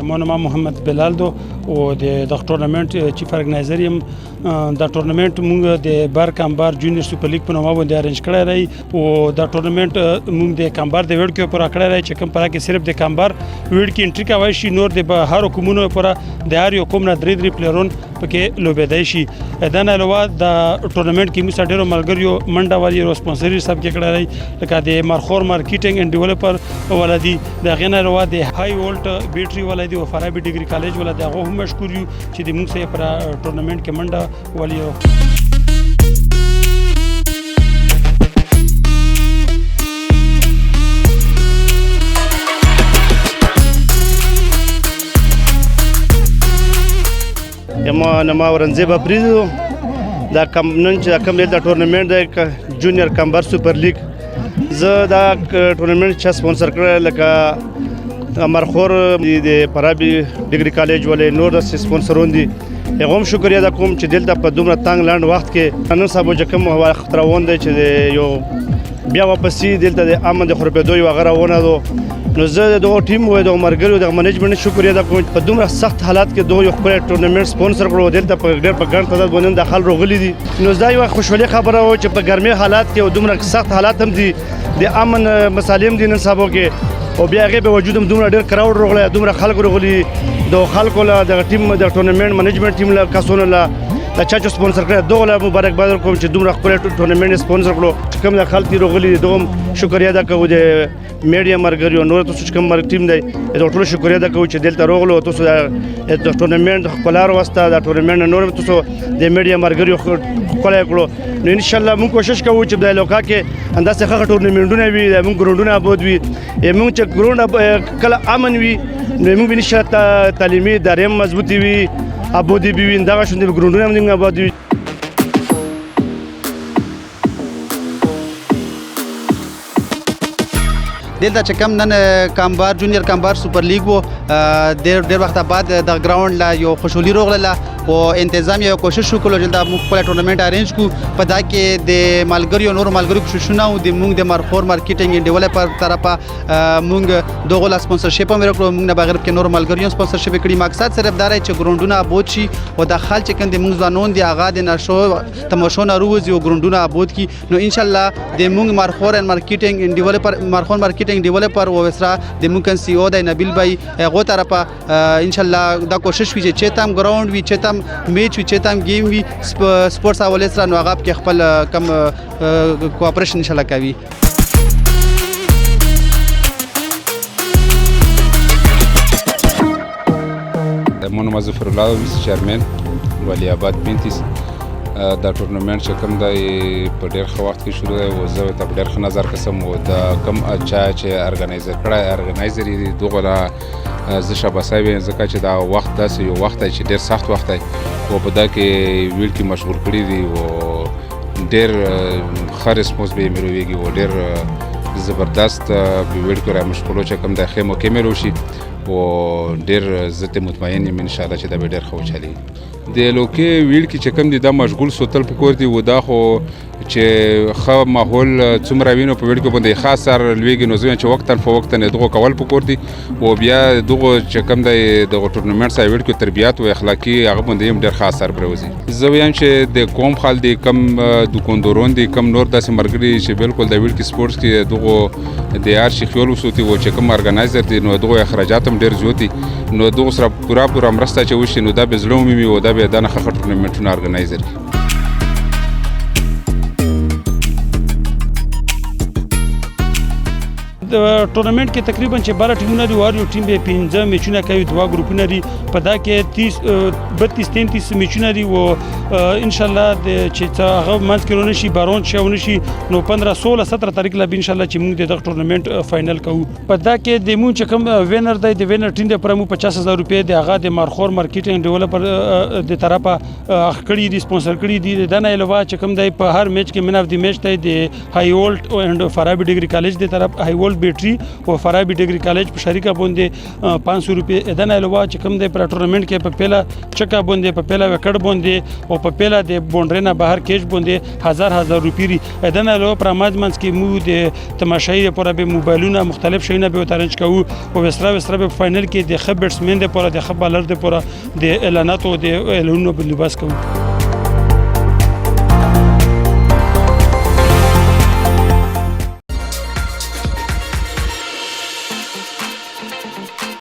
مو نام محمد بلال دو او د دغه ټورنمنت چیف ارګنایزر یم. دا ټورنمنت موږ د بار کمبار جونیئر سپر لیګ په نامه باندې ارینج کړی دی او دا ټورنمنت موږ د کمبار د ویړ کې پر کړی دی چې کوم پر کې صرف د کمبار ویړ کې انټری کوي شي، نور د هر کومونو پر د هر یو کوم نه درې درې پلیرون پکې لوبېدای شي. دا نه علاوه دا ټورنمنت کې موږ ډېرو ملګریو منډه ولي او سپانسري سب کې کړی دی، لکه د مرخور مارکیټینګ اینډ ډیولپر ولا دي، د هغې نه علاوه د های وولټ بیټري ولا دي او فارابي ډیګري کالج ولا دي. هغه هم مشکور یو چې د موږ سره پر ټورنمنت کې منډه ولي. یما نما اورنګزیب اپریدو. دا کم نن چې دا کم د ټورنمنت دی، جونیئر کمبر سپر لیګ، زه دا ټورنمنت چې سپانسر کړی، لکه مرخور د پرابي ډیګري کالج ولې نور د سپانسرون دي، هغه هم شکریه ادا کوم چې دلته په دومره تنګ لاند وخت کې نن سبا چې کوم وخت روان دی چې یو بیا واپسې دلته د امن د خورپېدو یو هغه روانه ده. نو زه د دغه ټیم و د مرګرو د منیجمنټ شکریه ادا کوم، په دومره سخت حالات کې دوی یو خپل ټورنمنت سپانسر کړو. دلته په ډېر په ګڼ تعداد باندې د خلک روغلي دي. نو دا یو خوشحالي خبره و چې په ګرمي حالات کې او دومره سخت حالات هم دي، د امن مسالې هم دي نن سبا کې، او بیا هغې به وجود هم دومره ډېر کراوډ روغلی، دومره خلک روغلي. د خلکو له دغه ټیم د ټورنمنت منیجمنټ ټیم له کسانو له د چا چې سپانسر کړی دغه له مبارکباد ورکوم چې دومره ښکلی ټورنمنت سپانسر کړو. چې کوم د خلک دي روغلي دي، دغه هم شکریه ادا کوو. د میډیا مرګریو نور تاسو چې کوم مرګ ټیم دی، د ټولو شکریه ادا کوو چې دلته روغلو، تاسو د ټورنمنت ښکلا راوسته. د ټورنمنت نور تاسو د میډیا مرګریو ښکلی کړو. نو ان شاء الله موږ کوشش کوو چې د علاقه کې همداسې ښه ښه ټورنمنټونه وي، موږ ګراونډونه آباد وي. موږ چې ګراونډ کله امن وي، نو موږ ان شاء الله تعلیمي ادارې هم مضبوطې وي، آبادې به وي، دغه شان د ګراونډونه هم آباد وي. دلته چې کوم نن کامبار جونیئر کامبار سپر لیګ وو، ډېر ډېر وخت بعد د ګراوند لا یو خوشحالي روغله او انتظام یو کوشش وکړو چې دا موږ خپل ټورنمنت ارینج کو. په دا کې د ملګریو نور ملګریو کوششونه او د موږ د مرخور مارکیټینګ اینډ ډیولپر طرفه موږ دغه لا سپانسرشپ هم ورکړو. موږ نه بغیر کې نور ملګریو سپانسرشپ کړی. مقصد صرف دا چې ګراوندونه آباد شي او د خلک چې کوم د موږ ځوانان دي، هغه د نشو تماشو نه روزي او ګراوندونه آباد کی. نو ان شاء الله د موږ مرخور اینډ مارکیټینګ اینډ ډیولپر، مرخور مارکیټینګ ډیولپر او وسره د موږ کن سی او د نبیل بای هغه طرفه ان شاء الله دا کوشش وي چې چېرته هم ګراوند وي، چېرته هم میچ وي، چېرته هم گیم وي سپورتس حواله سره، نو هغه کې خپل کم کوآپریشن ان شاء الله کوي. مو نوم ظفر الله ویس چیرمن ولی آباد 35. دا ټورنمنت چې کوم دی په ډېر ښه وخت کې شروع دی او زه ورته په ډېر ښه نظر کسم او دا کوم چا چې ارګنایزر کړی، ارګنایزر یې دغه له زه شاباسای وایم، ځکه چې دا وخت داسې یو وخت دی چې ډېر سخت وخت دی او په دا کې ویل کې مشغول کړي دي او ډېر ښه ریسپانس به یې میلویږي او ډېر زبردست به ویل کې را مشغولو چې کوم د ښې موقع میلو شي او ډېر زه ته مطمئن یم ان شاء الله چې دا به ډېر ښه وچلېږي. د لوکې ویل کې چې کوم دي دا مشغول سوتل پکور دي و دا خو چې ښه ماحول څومره وي نو په ویل کې باندې ښه اثر لویږي. نو زه وایم چې وقتاً فوقتاً دغه کول پکور دي او بیا دغه چې کوم دی دغه ټورنمنټ سره ویل کې تربیات او اخلاقي هغه باندې هم ډېر ښه اثر پرېوځي. زه وایم چې د قوم خال دي، کم دکانداران دي، کم نور داسې ملګري چې بالکل د ویل کې سپورټس کې دغه د هر شي خیال وساتي او چې کوم ارګنایزر دي نو دغه اخراجات هم ډېر زیات دي، نو دغه سره پوره پوره مرسته چې وشي نو دا به زړه ومومي او دا به دا نه ښه ښه ټورنمنټونه ارګنایزر کړي. د ټورنمنت کې تقریبا چې 12 ټیمونه دي، هر یو ټیم به 5 میچونه کوي، دوه ګروپونه دي. په دا کې 30 32 33 میچونه دي او ان شاء الله د چې څه هغه منځ کې ونه شي، بارون شي ونه شي، نو 15 16 17 تاریخ لا به ان شاء الله چې موږ دغه ټورنمنت فائنل کوو. په دا کې د موږ چې کوم وینر دی، د وینر ټیم د پر موږ 50,000 روپۍ د هغه د مارخور مارکیټینګ ډیولپر د طرفه کړی دي، سپانسر کړی دي. د نه علاوه چې کوم دی په هر میچ کې مین اف دی میچ دی د های وولټ اینډ فارابي ډیګري کالج د طرف های وولټ بیټری او فرابي ډیګري کالج په شریکه باندې 500 روپے. ادن علاوه چې کوم دی، پر ټورنمنت کې په پیلا چکا باندې، په پیلا وکړ باندې او په پیلا د بونډرې نه بهر کیچ باندې هزار هزار روپی ری. ادن علاوه پر ماج منځ کې مو د تماشایي لپاره به موبایلونه، مختلف شیونه به ارنج کوو او وسره وسره به فاینل کې د ښه بیټسمن لپاره، د ښه بالر لپاره د اعلاناتو، د اعلانونو بندوبست کوو.